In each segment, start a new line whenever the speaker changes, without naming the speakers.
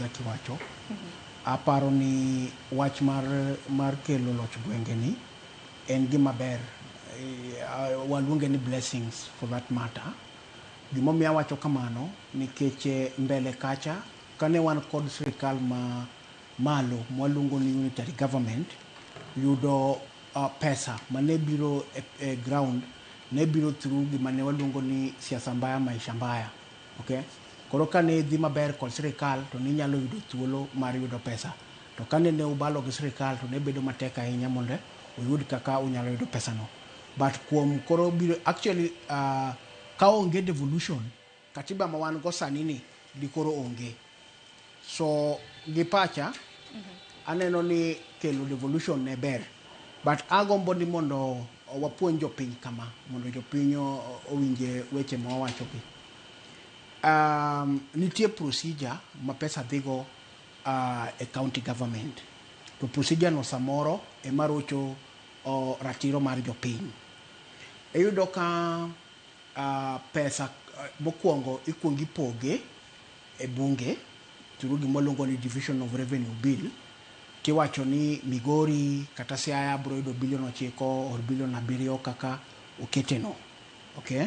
Zaki wacho. Aparo ni wach mar, mar kelo loch gwenge ni en gima ber. Waluonge ni blessings for that matter. Gimomiyo awacho kamano nikech mbele kacha kane wan kod sirikal ma malo mwaluongo ni unitary government yudo pesa mane biro e ground ne biro through gima ne waluongo ni siasa mbaya maisha mbaya. Okay? Koro kane dhi maber kod sirikal to ninyalo yudo thuolo mar yudo pesa. To kane ne ubalo gi sirikal to ne bedo matek ahinya mondo uyud kaka unyalo yudo pesa no. But kuom koro biro actually ka onge devolution katiba ma wan go sani ni dikoro onge. So gi pacha aneno ni kelo devolution ne ber. But agombo ni mondo wapuonj jopiny kama mondo jopiny owinje weche ma wawacho gi. Nitie procedure ma pesa dhigo e county government. To procedure no samoro ema rocho ratiro mar jopiny. Iyudo ka pesa mokwongo ikuongo ipoge e bunge through gima waluongo ni division of revenue bill tiwacho ni Migori kata Siaya biro yudo bilion 9 or bilion 7 kaka okete no. Okay?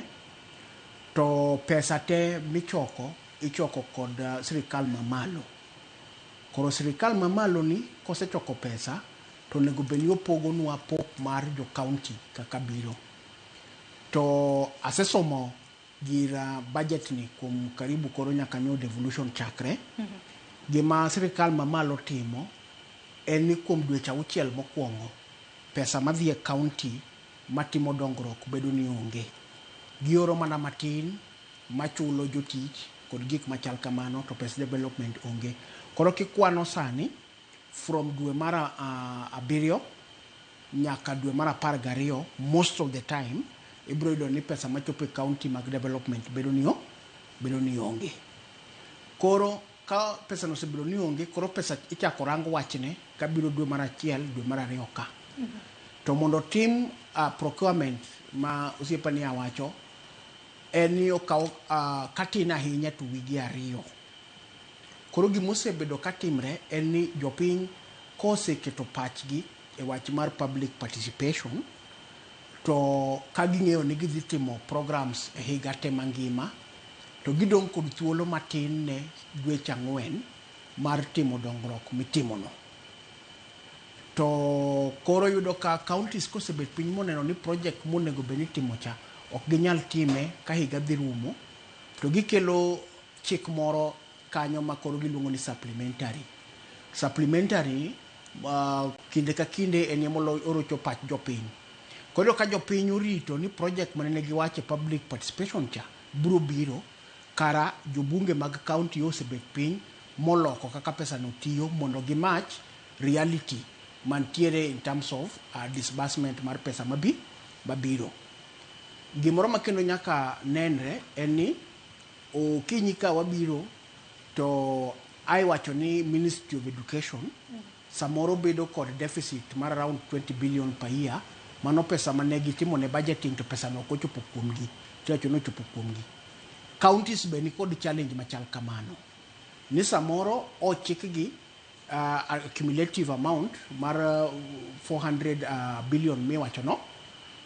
To pesa te michoko ichoko kod sirikal mamalo. Koro sirikal mamalo ni kosechoko pesa to onego bed ni opogonwa pok mar jo county kaka biro. To asesomo gir budget ni kuom karibu koro nyaka nyo devolution chakre. Gima sirikal mamalo timo en ni kuom dweche 6 mokwongo pesa madhi e county matimo dongruok bedo ni onge. Gioro mana matin machulo jotich kod gik machal kamano to pes development onge. Koro kikwano sani from dwe mar 7 nyaka dwe mar 12 most of the time ibiro yudo ni pesa machopo e county mag development bedo ni onge. Koro ka pesa no osebedo ni onge koro pesa ichako rang wachne kabiro dwe mar 1 dwe mar 2 ka. To mondo tim procurement ma osiepani awacho en ni okaw katin ahinya to wige 2. Koro gimosebedo katimre en ni jopiny koseketo pachgi e wach mar public participation to ka ging'eyo ni gidhi timo programs e higa te mangima to gidong' kod thuolo matin ne dweche 4 mar timo dongruok mitimono. To koro yudo ka counties kosebet piny moneno ni project monego bed ni itimo cha ok ginyal time ka higa dhi rumo to gikelo chik moro kanyo ma koro giluongo ni supplementary. Supplementary kinde ka kinde en ema orocho pach jopiny. Koro ka jopiny orito ni project mane giwacho e public participation cha biro biro kara jobunge mag county osebet piny moloko kaka pesa no tiyo mondo gi match reality mantiere in terms of disbursement mar pesa mabiro. Gimoro ma kendo nyaka nenre en ni okinyi ka wabiro to aiwacho ni Ministry of Education samoro bedo kod deficit mar around 20 billion per year. Mano pesa mane gitimo ne budgeting to pesa no ok ochopo kuomgi. Tiwacho ni ochopo kuomgi. Counties be nikod challenge machal kamano. Ni samoro ochikgi accumulative amount mar 400 billion miwacho no,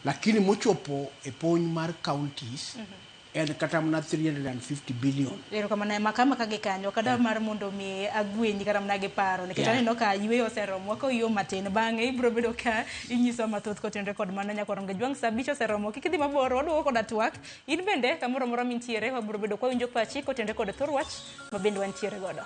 lakini mochopo e pony mar counties en kata mana 350 billion.
Erokamano ema kama ka gikanyo kada mar mondo mi agwenyi kata mana gi paro nikech aneno ka yweyo oseromo wakaw yo matin bang'e ibiro bedo ka inyisowa mathoth kotenore kod mano nyaka rom jwang' sa 5 oseromo kik idhi mabor waduogo koda twak in bende kamoro amora mintiere wabiro bedo kwawinjo pachi kotenore kod thor wach ma bende wantiere godo.